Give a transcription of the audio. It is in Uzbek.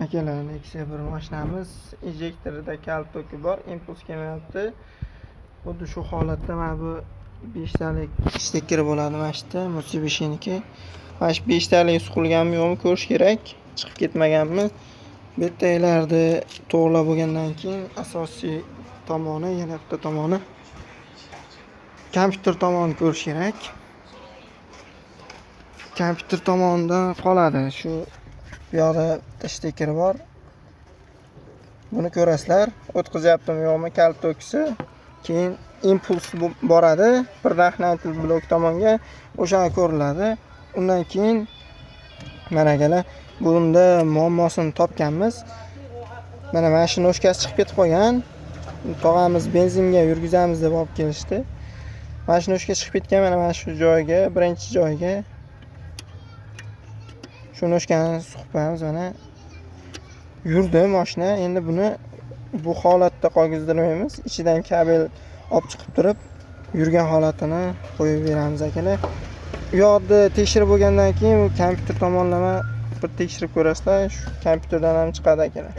Akalar, Nexia 1 mashinamiz ejektorida kalit toki bor, impuls kelmayapti. Xuddi shu holatda mana bu 5 talik shteker bo'ladi mana shu yerda, Mitsubishiniki. Mana shu 5 talik suqilganmi yo'qmi ko'rish kerak, chiqib ketmaganmi. Bu yerdagilarni to'g'rilab bo'lgandan keyin asosiy tomoni, yana bitta tomoni, kompyuter tomonini ko'rish kerak. Kompyuter tomonidan qoladi. Shu bu yoqda bitta shteker bor. Buni ko'rasizlar, o'tkazyaptimi yo'qmi kalit tokisi. Keyin impuls boradi предохранитель blok tomonga, o'sha ko'riladi. Undan keyin mana akalar, bunda muammosini topganmiz. Mana shu ножка si chiqib ketib qolgan. Tog'amiz benzinga yurgizamiz deb olib kelishdi. Mana shu ножка chiqib ketgan, mana shu joyga, birinchi joyga. Shu ножка ni suqib qo'yamiz, mana yurdi mashina. Endi buni bu holatda qolgizdirmaymiz. Ichidan kabel olib chiqib turib, yurgan holatini qo'yib beramiz, akalar. U yoqda tekshirib bo'lgandan keyin kompyuter tomonlama bir tekshirib ko'rasizlar. Shu kompyuterdan ham chiqadi, akalar.